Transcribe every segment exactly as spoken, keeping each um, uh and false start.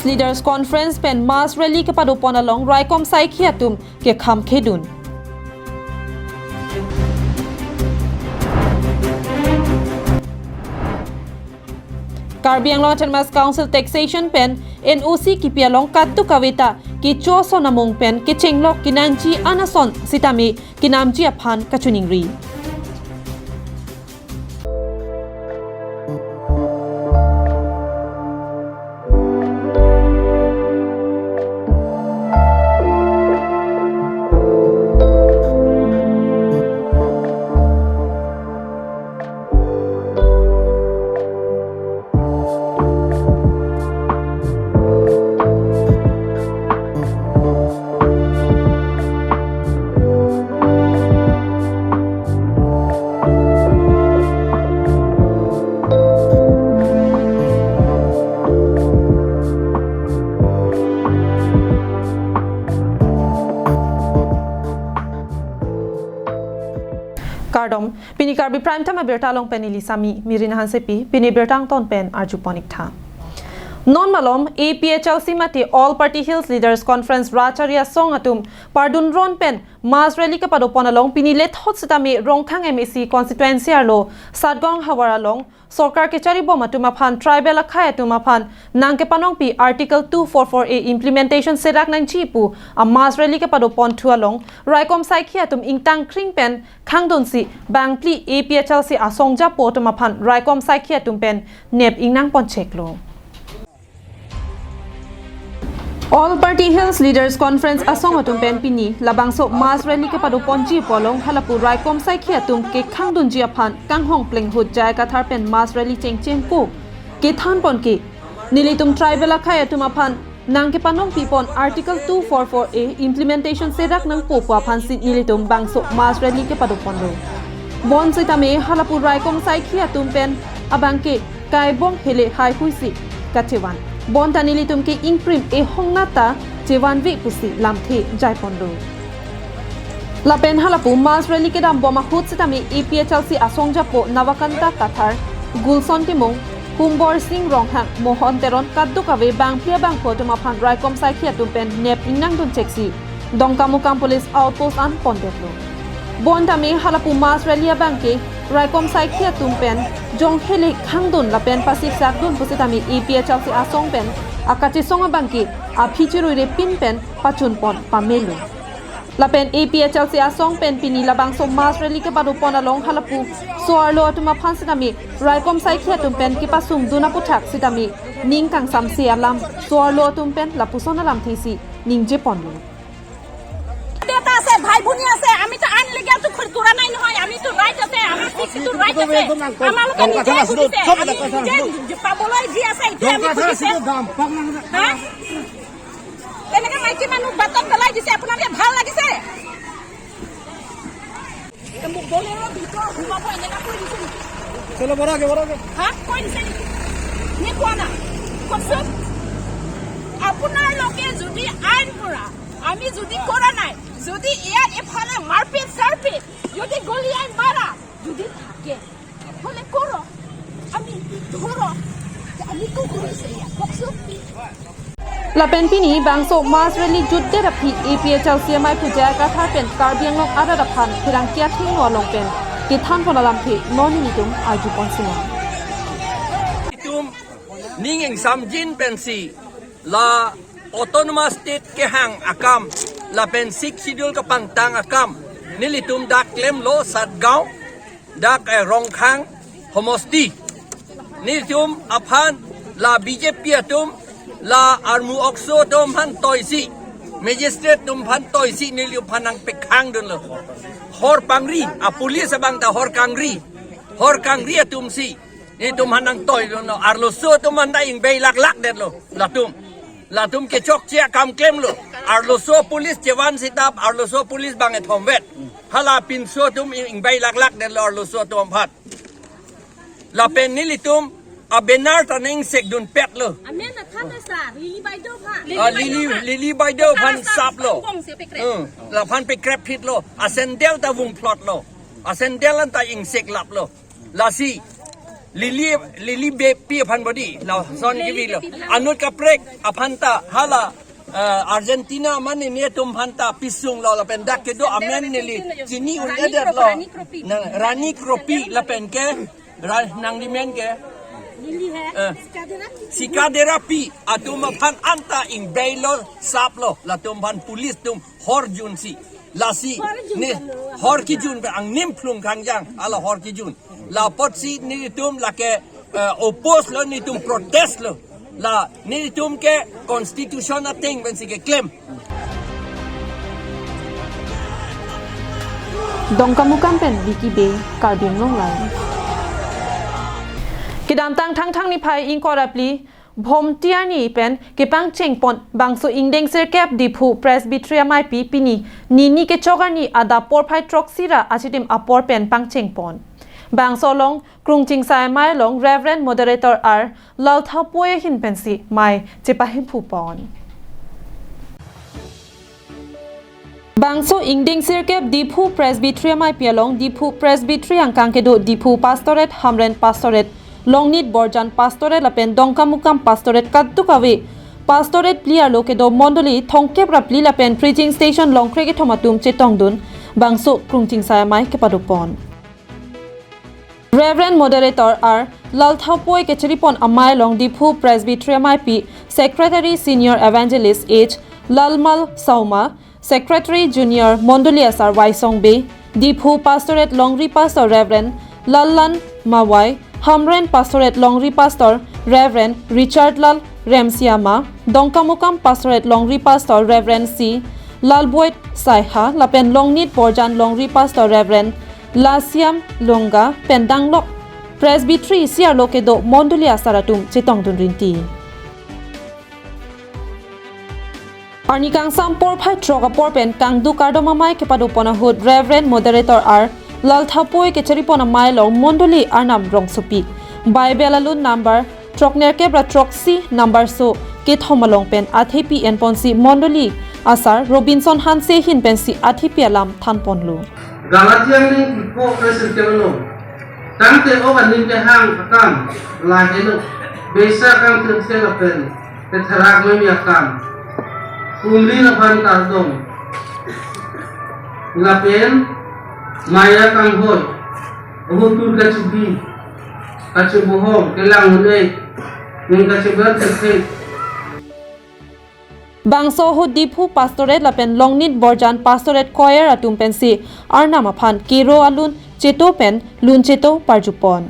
Leaders Conference pen mass rally kepadopon along raikom saikhi atum kekham khedun. Karbi Anglong Autonomous Council Taxation pen N O C kipi along kadokave ta kecho ason amung pen kechenglok kenangji an ason sitame kenamji aphan kachiningri. Kardom, pini Karbi Prime Time abirta along pen neli Sami Mirin Hansepi, pini birta angton pen arjupon ik tha. Non malom A P H L C mate All Party Hills Leaders Conference Rachari Asong atum pardun ron pen mass rally kepadopon along pini lethot sitame Rongkhang M A C constituency arlo Satgaon havar along sorkar kecharibom atum aphan tribal akhei atum aphan nangkepanongpi Article two four four A implementation serak nangji pu a mass rally kepadopon thu along raikom saikhi atum ingtang kring pen khangdunsi bangphli A P H L C asong japo atum aphan raikom saikhi atum pen nep ingnang poncheklo. All Party Hills Leaders Conference asong atum pen pini labangso mass rally kepadoponji pu along halapu raikom saikhi atum kekhangdunji aphan Kanghong Plenghut J I Kathar pen mass rally chengcheng ko kethanpon ke nelitum tribal akhei atum aphan nangkepanongpipon Article two four four A implementation serak nangpo pu aphansi nelitum bangso mass rally kepadoponlo. Bonsitame halapu raikom saikhi atum pen abangke kaibong hele haihuisi kachevan. Bonta nelitum ke ingprim ehong nata chevanve pusi lamthe jaiponlo. Lapen halapu mass rally kedambom ahut sitame A P H L C asong japo Navakanta Kathar, Gulson Timung, Humbor Sing Ronghang, Mohon Teron kadokave bangphli abangphu atum aphan raikom saikhi atum pen nep ingnang duncheksi Dongkamukam Police Outpost an pondetlo. Bontame halapu mass rally abangke raikom saikhi atum pen jong hele khangdun lapen pasik sakdun pusitame A P H L C asong pen akachesong abangke aphi chiruire pin pen pachunpon pamelo. Lapen A P H L C asong pen pini labangso mass rally kepadopon along halapu so-arlo atum aphan sitame raikom saikhi atum pen kepasungdun aputhak sitame ning kangsamse alam so-arlo atum pen lapuson alamthesi ningjeponlo. এটা আছে, ভাই ভনী আছে, আমি তো আইন লেগে তো খুলি তোলা নাই নহয়, আমি তো ৰাইট আছে, আমাৰ ফিক্স তো ৰাইট আছে, আমালোকে নিজে খুলিছে, আমি নিজে পাবলৈ যি আছে, এইটোৱে আমি খুলিছে। হা? এনেকে মাইকী মানুহ বাটত পেলাই দিছে, আপোনালোকে ভাল লাগিছে? এতিয়া মোক বলেৰৰ ভিতৰত সোমাব এনেকা কৈ দিছে নেকি? চলো, বড় আগে, বড় আগে। হা? কৈ দিছে নেকি? নে কোৱা নাই? কওকচোন। আপোনালোকে যদি আইন কৰা, আমি যদি কৰা নাই, যদি ইয়াত এফালে মাৰপিট চাৰপিট, যদি গলিয়াই মাৰা, যদি থাকে, হলে করো, আমি ধরো, আমি তো করেছি, কওকচোন। Lapen pini bangso mass rally jutdet aphi A P H L C amei pu J I Kathar pen Karbi Anglong arat aphan pherangke athengno along pen kethanpon alamthe non nelitum arjupon sinang. Itum ning ingsamjin pensi la Autonomous State kehang akam lapen Sixth Schedule kepangtang akam nelitum dak klemlo Satgaon, dak, eh, Rongkhang homosti. Nelitum aphan la B J P atum, la armu okso atum aphan toisi, magistrate atum aphan toisi nelitum aphan nangpekhangdunlo. Hor pangri, a police abang ta hor kangri, hor kangri atumsi nelitum aphan nangtoidunlo. Arloso atum aphan ta ingvei laklak detlo latum. Latum kechokche akam klemlo. Arloso police chevan sitap, arloso police bang ethomvet. Hala pinso atum ing-, ingvei laklak detlo arloso atum aphan. Lapen nelitum a banner ta nangsekdunpetlo. Amen na thata sa, Lily Baideo pha. Ah, Lily, Lily Baideo aphan saplo. Bong se pekrep. Hmm. Laphan pekrepphitlo. A sandal ta vungphlotlo. A sandal an ta ingseklaplo. Lasi Lily, Lily Beypi aphan bodi, lason kevilo. Anut kaprek aphan ta hala, eh, Argentina amen netum aphan ta pisung lo lapen dak kedo amen neli chini un-edetlo. Nang Rani Kropi lapen ke, ra-, nangli men ke, Lily hai. Eh. Sikaderapi atum aphan anta ingbeilo, saplo, latum aphan police atum hor junsi. Lasi, hor junsi ne, hor kejun pen angnim phlung kangjang, hala hor kejun. La apotsi netum lake, eh, oppose lo, netum protest lo. La netum ke constitution ateng pensi keklem. Dongkamukam pen Vicky Bey, Karbi Anglong Live. Kedamtang Thangthang niphai ingkoi ra phli, Bhomti arni pen kepangcheng pon bangso ingdeng sirkep Diphu Presbytery ameipi pini, nini kechok arni adap porphai throksi ra achitim apor pen pangcheng pon. Bangso along Krungchingsai Amei along Reverend Moderator R Lalthapoi ahin pensi mei chepahemphu pon. Bangso ingdeng sirkep Diphu Presbytery ameipi along Diphu Presbytery angkang kedo Diphu Pastorate, Hamren Pastorate, Longnit Borjan Pastorate lapen Dongkamukam Pastorate kadokave Pastorate phli arlo kedo mondoli thomkep ra phli lapen preaching station longkre kethom atum chetongdun bangso Krungchingsai Amei kepado pon. Reverend Moderator R Lalthapoi kechiri pon amei along Diphu Presbytery ameipi Secretary Senior Evangelist H Lalmal Sauma, Secretary Junior Mondoli Asar Waisong Bey, Diphu Pastorate Longri Pastor Reverend Lallan Mawai, Hamren Pastorate Longri Pastor Reverend Richard Lal Remsiama, Dongkamukam Pastorate Longri Pastor Reverend C Lalboit Saiha lapen Longnit Borjan Longri Pastor Reverend Lasiam Longga pen danglok Presbytery isi arlo kedo mondoli asar atum chetongdun rinti. Arni kangsam porphai throk apor pen kangduk kardom amei kepado pon ahut Reverend Moderator R Lalthapoi kechiri pon amei along mondoli arnam rongsopi, Bible alun number throknerkep ra throksi number so kethom along pen athepi en ponsi mondoli asar Robinson Hanse ahin pensi athepi alam than ponlo. Galatia angdeng kethom kre sirkep along, tangte ok aning kehang akam lahelo, besa kangthir thir lapen ketherak meme akam, pumri aphan kardom lapen maya kanghoi, ahut tur kachebi, kachebohong, kelang un-e, ning kachebar thekthek. Bangso ahut Diphu Pastorate lapen Longnit Borjan Pastorate Choir atum pensi arnam aphan kero alun cheto pen lun cheto parju pon.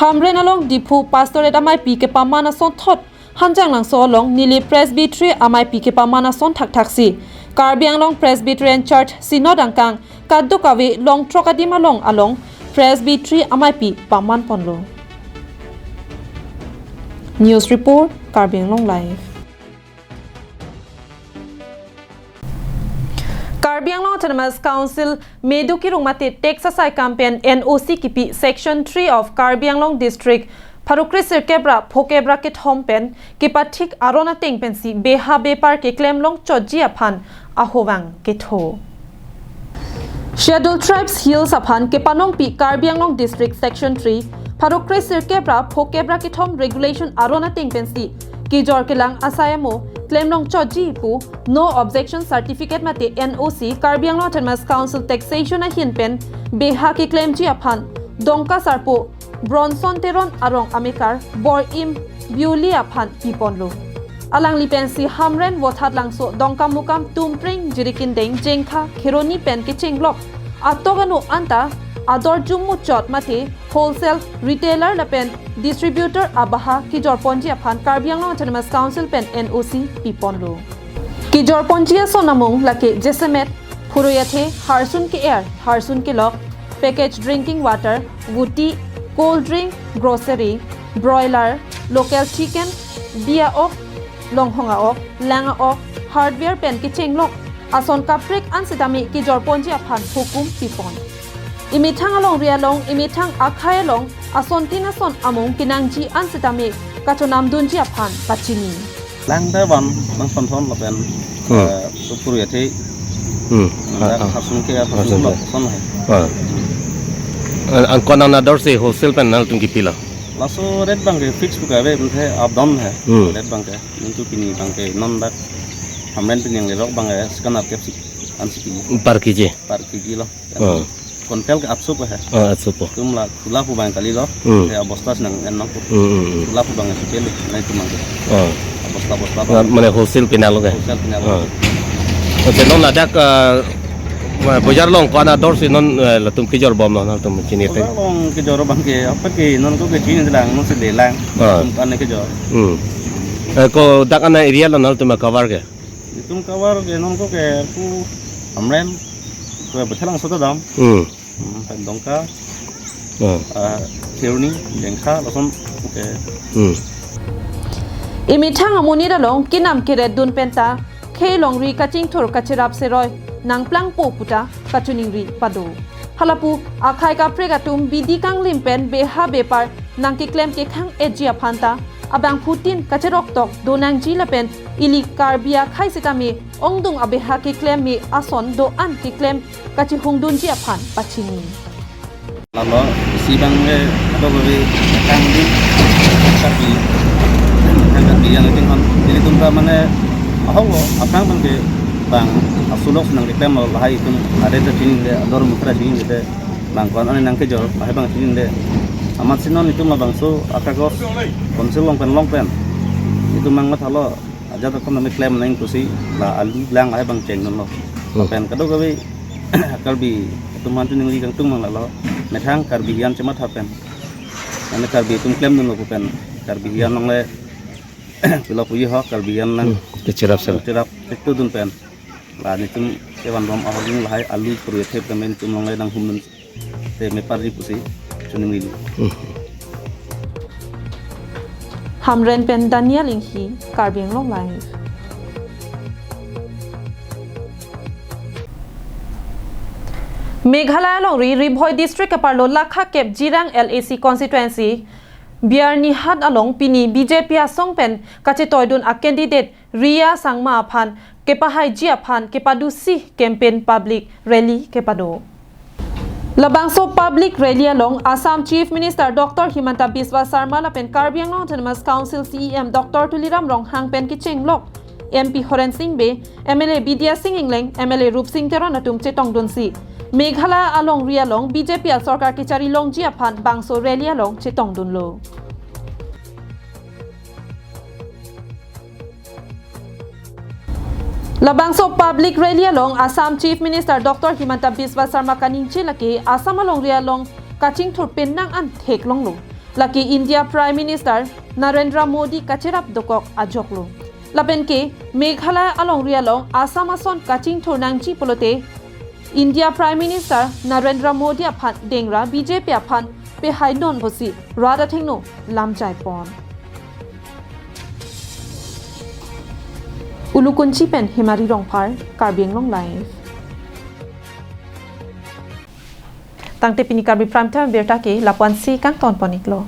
Hamren along Diphu Pastorate ameipi kepaman asonthot, Hanjanglangso along neli Presbytery ameipi kepaman ason thakthaksi Karbi Anglong Presbyterian Church Synod angkang kadokave long throk adim along along Presbytery ameipi paman ponlo. News report, Karbi Anglong Live. Karbi Anglong Autonomous Council Medu Kirung mate Tax Asai Kam pen N O C kipi Section three of Karbi Anglong District pharo kre sirkep ra phokep ra kethom pen kepathik aron ateng pensi beha bepar keklem longchotji aphan ahovang ketho. Scheduled Tribes Hills aphan kepanongpi Karbi Anglong District Section three pharo kre sirkep ra phokep ra kethom regulation aron ateng pensi kejor kelang asai amo klem longchotji pu no objection certificate mate N O C Karbi Anglong Autonomous Council Taxation ahin pen beha keklemji aphan Dongka Sarpo Bronson Teron arong amekar Bor-im Biuli aphan piponlo. Alangli pensi Hamren, Vothatlangso, Dongkamukam, Tumpring, Jirikindeng, Jengkha, Kheroni pen kechenglok atok ano anta ador jummu chot mate wholesale retailer lapen distributor abeha kejorponji aphan Karbi Anglong Autonomous Council pen N O C piponlo. Kejorponji ason amung lake jasemet phurui athe, harsun ke-er, harsun kelok, package drinking water, guti, cold drink, grocery, broiler, local chicken, bi a-ok, longhong a-ok, lang a-ok, hardware pen kechenglok ason kaprek an sitame kejorponji aphan hukum pipon. Imethang alongri along, imethang akhai along asontin ason amung kenangji an sitame kachonamdunji aphan pachini. Lang ta van, lang pon thon lapen, Hmm. eh, tu phurui athe, Hmm. lang ta Ah, ah. harsun ke, ah, harsun harsun ke. Lok son hai. Ah. An, an ko-an ador si wholesale pen nangtum kepilo? Laso rate abang ke fix pu kave, mungkin up down hai. Hmm. Rate abang ke, ningtu pini abang ke non dak Hamren pini yang lerok abang ke sekan up kep si, an si pini. Per K G? Per K G lo. Oh. Quintal ke atso pu hai. Oh, atso pu. Itum la thula pu abang kalilo. Hmm. Ya, bosta si nang en nang pu. Hmm, hmm, hmm. Thula pu abang si pele, nangtum abang ke. Oh. Bosta, bosta. Ah, mane wholesale pinanglo ke? Wholesale pinanglo. Oh. Oke, non ladak, ah, ma-, bojar along ko-an ador si non, eh, latum kejor bomlo, nangtum chinine. Bojar along kejor abang ke, apa ke, non ko ke chininelang, non si delang. Ah. Itum ko-an kejor. Hmm. Eh, ko dak an area lo nangtum cover ke? Itum cover ke non ko ke pu Hamren, ko Vothatlangso ta dam. Hmm. Hmm, pen Dongka. Oh. Ah, Kheroni, Jengkha, lason, oke. Hmm. Imethang amonit along kenam keretdun penta khei longri kachingthur kacherap seroi nangplangpo puta kachiningri pado. Halapu akhai kaprek atum bidi kanglim pen beha bepar nangkeklem kekhang-etji aphan ta abangphutin kacheroktok donangji lapen ili Karbi akhai sitame ongdung abeha keklem me ason do-an keklem kachihungdunji aphan pachini. Lalo isi abang ke ato gabi kangdi, tapi kangdi yang penting kan. Jadi tum ta mane ahok lo, aphrang abang ke bang asulok si nangkeklem lo, lahai itum ada ta chinine, ador mukra chinine, bang ko-an nangkejor, lahai abang chinine. Amat si non itum labangso akagos council along pen, along pen itum abang mathalo, ajat akam nami klem nang pusi, la alu lang lahai abang chengdunlo. Hmm. Pen kadokave Karbi atum aphan chiningri kangtung abang lalo, methang Karbi hiyan chematha pen, mane Karbi atum klemdunlo pu pen, Karbi hiyan along le pilo puji ho, Karbi hiyan nang Hmm, kecherap sel. Cherap itu dun pen. La nelitum kevan bom ahok ling lahai alu phurui athe pen nelitum along le nanghumdun te meparji pusi chiningrilo. Hmm. Hamren pen Daniel Inghi, Karbi Anglong Live. Meghalaya alongri Ri Bhoi District keparlo lakha kep Jirang L A C constituency Biarnihat along pini B J P asong pen kachetoidun a candidate Ria Sangma aphan kepahaiji aphan kepadusi campaign public rally kepado. Labangso public rally along Assam Chief Minister Doctor Himanta Biswa Sarma lapen Karbi Anglong Autonomous Council C E M Doctor Tuliram Ronghang pen kechenglok M P Horen Sing Bey, M L A Bidya Sing Engleng, M L A Rupsing Teron atum chetongdunsi Meghalaya alongri along B J P asorkar kechari longji aphan bangso rally along chetongdunlo. Labangso public rally along Assam Chief Minister Doctor Himanta Biswa Sarma kaningje lake Assam alongri along kachingthur pen nang an theklonglo. Lake India Prime Minister Narendra Modi kacherap dokok ajoklo. Lapen ke Meghalaya alongri along Assam ason kachingthur nangji pulote India Prime Minister Narendra Modi aphan dengra B J P aphan pehainon pusi rat athengno lamjaipon. Ulukunchi pen Hemari Rongphar, Karbi Anglong Live. Tangte pini Karbi Prime Time abirta ke lapu-ansi kangton pon-iklo.